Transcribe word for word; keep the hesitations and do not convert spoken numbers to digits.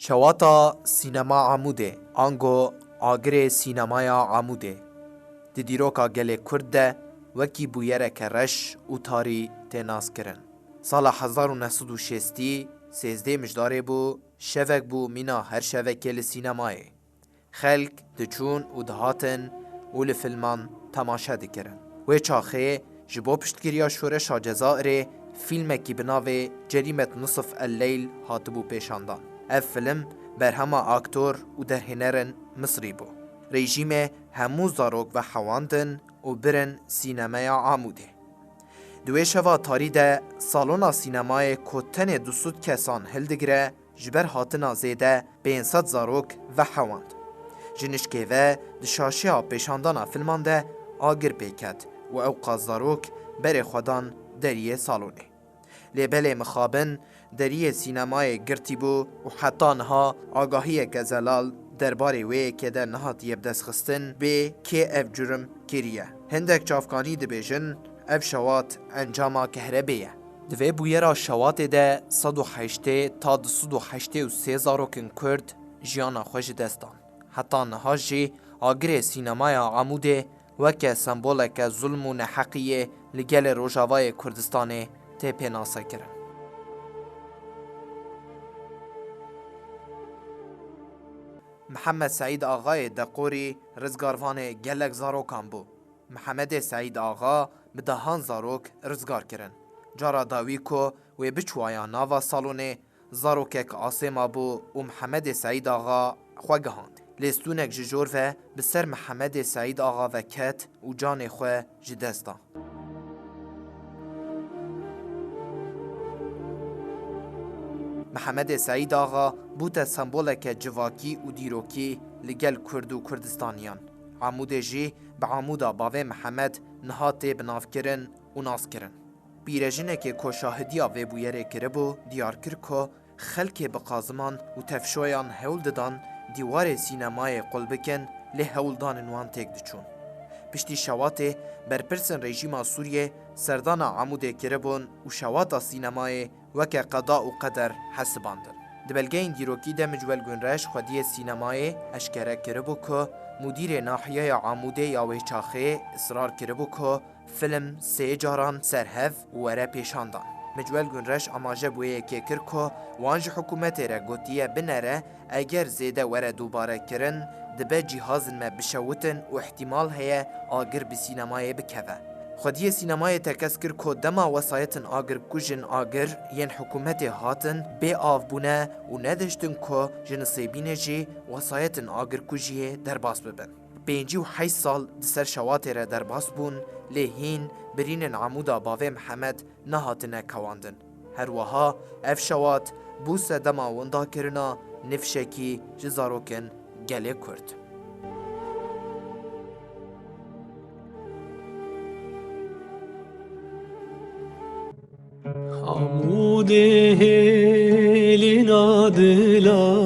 Şewata Sînema Amûdê, ango Agirê Sînemaya Amûdê, di dîroka gelê Kurd de wekî bûyereke reş û tarî tê naskirin. Sala hezar û neh sed û şêstî, sêzdeh Mijdarê bû, şevek bû mîna her şevekê li sînemayê. Xelk diçûn û dihatin û li filman temaşe dikirin. Wê çaxê ji bo piştgiriya şoreşa Cezayirê fîlmekî bi navê Cerîmet Nisf El-Leyl hatibû pêşandan. Ev film berhema aktor û derhênerên Misrî bû. Rejîmê hemû zarok vehewandin û birin sînemeya Amûdê. Di wê şeva tarî de salona sînemayê ku tenê du sed kesan hildigire, ji ber hatina zêde pênc sed zarok vehewand. Ji nişkê ve di şaşeya pêşandana filman de agir pê ket û ewqas zarok berê xwe dan deriyê salonê. Lê belê mixabin deriyê sînemayê girtî bû û heta niha agahiyeke zelal derbarê wê yekê de nehatiye bidestxistin bê kê ev curim kiriye. Hindek çavkanî dibêjin ev şewat encama kehrebê ye. Di vê bûyera şewatê de sed û heştê ta du sed û heştê û sê zarokên Kurd jiyana xwe ji dest dan. Heta niha jî agirê sînemaya Amûdê weke semboleke zulm û neheqiyê li gelê Rojavayê Kurdistanê tê pênasekirin. Mihemed Seîd Axayê Deqorî rizgarvanê gelek zarokan bû. Mihemedê Seîd Axa bi dehan zarok rizgar kirin. Cara dawî ku wê biçûwaya nava salonê, zarokek asê mabû û Mihemedê Seîd Axa xwe gihand. Lê stûnek ji jor ve bi ser Mihemedê Seîd Axa ve ket û canê xwe ji dest da. Mihemedê Seîd Axa bûte semboleke civakî û dîrokî li gel Kurd û Kurdistaniyan. Amûdê jî bi Amûda Bavê Mihemed niha tê binavkirin û naskirin. Pîrejinekê ku şahidiya vê bûyerê kiribû, diyar kir ku xelkê bi qaziman û tevşoyan hewl didan dîwarê sînemayê qul bikin, lê hewldanên wan têk diçûn. Piştî şewatê, berpirsên rejîma Sûriyê serdana Amûdê kiribûn û şewata sînemayê weke qeda û qeder hesibandin. Di belgeyên dîrokî de Micwel Gunreş xwediyê sînemayê eşkere kiribû ku mudîrê nahiyeya Amûdê ya wê çaxê israr kiribû ku film sê caran ser hev were pêşandan. Micwel Gunreş amaje bi wê yekê kir ku wan ji hikûmetê re gotiye binere, eger zêde were dubare kirin, dibe cîhazên me bişewitin û îhtimal heye agir bi sînemayê bikeve. Xwediyê sînemayê tekez kir ku dema wesayetên agirkujên agir yên hikûmetê hatin, bê av bûne û nedihiştin ku ji nisêbînê jî wesayetên agirkujiyê derbas bibin. Pêncî û heşt sal di ser şewatê re derbas bûn, lê hîn birînên Amûda Bavê Mihemed nehatine kewandin. Her wiha ev şewat bû sedema windakirina nifşekî ji zarokên gelê Kurd. Amûdê hêlîna dila